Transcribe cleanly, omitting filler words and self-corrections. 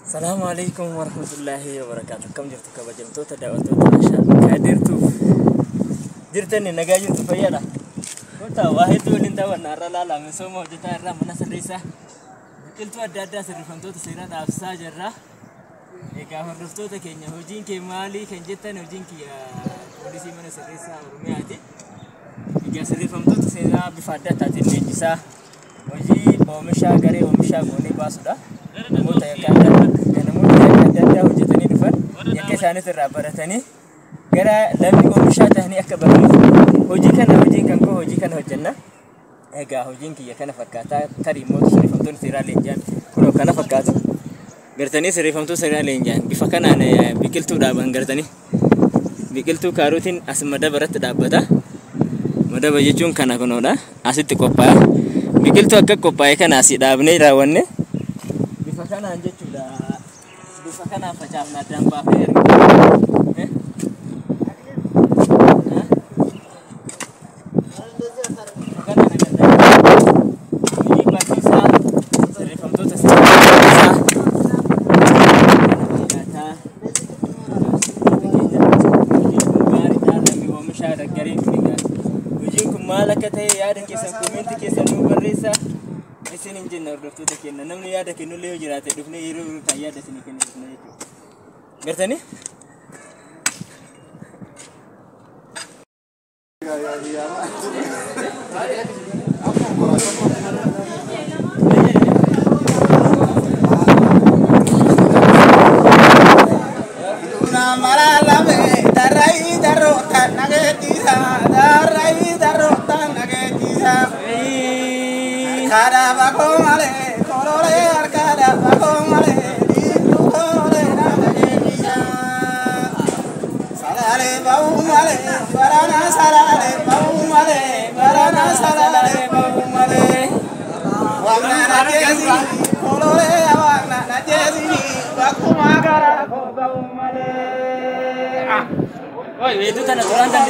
Salaamu alaikum warahmatullahi wabarakatuh. Kam jirtu kabajamtoota daawwattoota Ashaa Kadirtu. Jirtani nagaa jirtu fayyaadha. Kottaa waa hedduu waliin daawwanna har'a laala misooma hojjetaa irraa mana sirreessaa biqiltuu adda addaa sirreeffamtoota seeraa dhaabsisaa jirra. Egaa hordoftoota keenya hojiin kee maalii kan jettan hojiin kiyya poolisii mana sirreessaa Oromiyaati. Egaa sirreeffamtoota seeraa bifa adda addaatiin leenjisaa hojii oomishaa garee oomishaa goonee baasudha. Namoota yakka adda addaa hojjetanii dhufan yakka isaaniis irraa baratanii gara lammii oomishaa ta'anii akka baraniif hojii kana hojiin kan koo hojii kana hojjenna. Egaa hojiin kiyya kana fakkaataa tarii immoo sirreeffamtoonni seeraa leenji'an kunoo kana fakkaatu. Gartanii sirreeffamtoota seeraa leenji'an bifa kanaan biqiltuu dhaaban gartanii biqiltuu kaarotiin as madaba irratti dhaabbata. Madaba jechuun kana kunoodha. Asitti qophaa'a. Biqiltuu akka qophaa'e kana asii dhaabnee raawwanne bifa kanaan jechuudha. Bifa kanaan facaafna addaan baafnee erga. Bifa kanaan agartanii hojii barsiisaa sirreeffamtoota seeraa kana fakkaataa. Hojiin kun gaariidha. Lammii oomishaa garee kun egaa. Hojiin kun maal akka ta'e yaada keessan koomentii keessan nuu barreessaa. Isin hin jenna hordoftoota keenya namni yaada kennullee yoo jiraate dhufnee yeroo yeroo kan yaada isinii kennu dhufna jechuudha. Gartanii? Oi, itu tanah turun dan